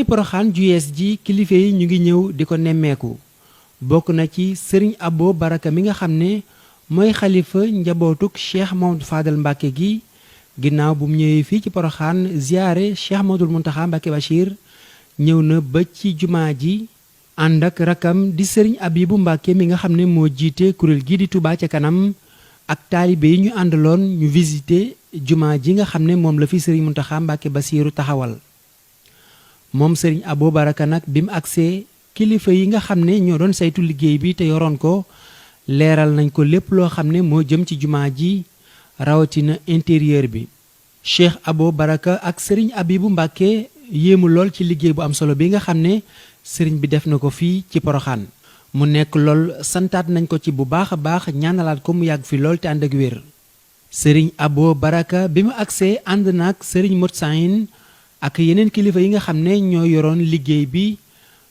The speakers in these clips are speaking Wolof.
jumaay Poroxaan ju yees ji kilifa yi ñu ngi ñëw di ko nemmeeku bokk na ci sëriñ Abo Baraka mi nga xam ne mooy xalifa njabootuk Cheikh Mamadou Fadal Mbàkke gi ginnaaw bu mu ñëwee fii ci Poroxaan ziyaare Cheikh Mamadou Muntaxa Mbàkke Bachir ñëw na ba ci jumaa ji ànd ak rakam di sëriñ Abibu Mbàkke mi nga xam ne moo jiite kuréel gi di Touba ca kanam ak taalibe yi ñu àndaloon ñu visité jumaa ji nga xam ne moom la fi sëriñ Muntaxa Mbàkke Basiiru taxawal moom sëriñ Abo Baraka nag bi mu agsee kilifa yi nga xam ne ñoo doon saytu liggéey bi te yoroon ko leeral nañ ko lépp loo xam ne moo jëm ci jumaa ji rawatina intérieur bi Cheikh Abo Baraka ak sëriñ Abibu Mbàkke yéemu lool ci liggéey bu am solo bi nga xam ne sëriñ bi def na ko fii ci Poroxaan mu nekk lool santaat nañ ko ci bu baax a baax ñaanalaat ko mu yàgg fi lool te ànd ak wér sëriñ Abo Baraka bi mu agsee ànd naag sëriñ Motsayin ak yeneen kilifa yi nga xam ne ñoo yoroon liggéey bi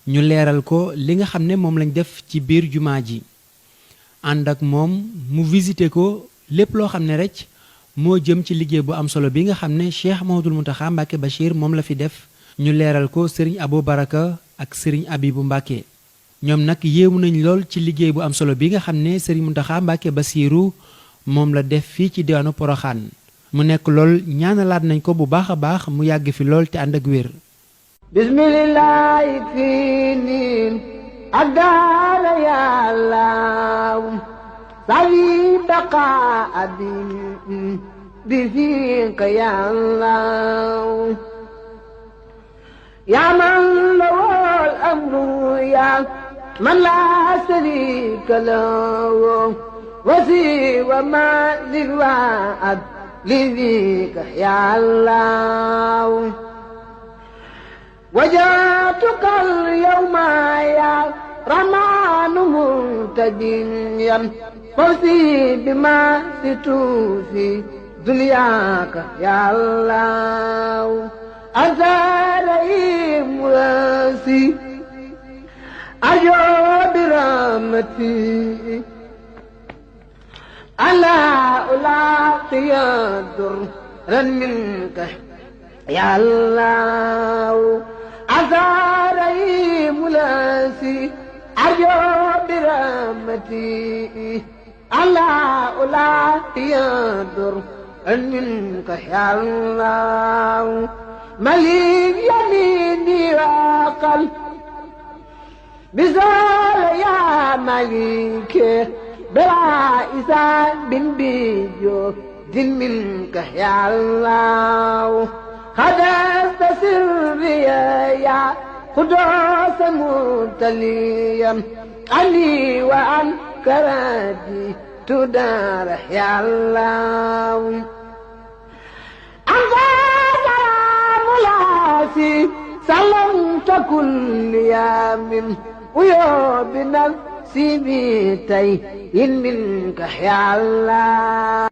ñu leeral ko li nga xam ne moom lañ def ci biir jumaa ji ànd ak moom mu visité ko lépp loo xam ne rek moo jëm ci liggéey bu am solo bi nga xam ne Cheikh Mamadou Mountakha Mbacké Bachir moom la fi def ñu leeral ko sëriñ Abo Baraka ak sëriñ Abibu Mbàkke ñoom nag yéemu nañ lool ci liggéey bu am solo bi nga xam ne sëriñ Muntaxa Mbàkke Basiiru moom la def fii ci diwaanu Poroxaan mu nekk lool ñaanalaat nañ ko bu baax a baax mu yàgg fi lool te ànd ak wér bismillaahi fii niin ak daala yàllaaw sawi baqa abin bi fiika yàllaaw yaa man lawol amru yaa man laa sharika lahu wasi wa ma lil waad li fiika yàllaaw وجاتك اليوم يا رحمن منتجيا فوزي بما ستوفي دنياك يا الله أنت رئيم راسي أجو برحمتي ألا ألاقي درا منك يا الله أزاري ملاسي أرجو برحمتي ألا أولا يدر منك يا الله مليك يميني وقل بزول يا مليك بلا إسان بن بيجو دين منك يا الله خدست سري يا قدوس متليا عني وعن كرادي تدار يا الله أنت سلام لاسي سلمت كل يوم ويوم نفسي بيتي منك يا الله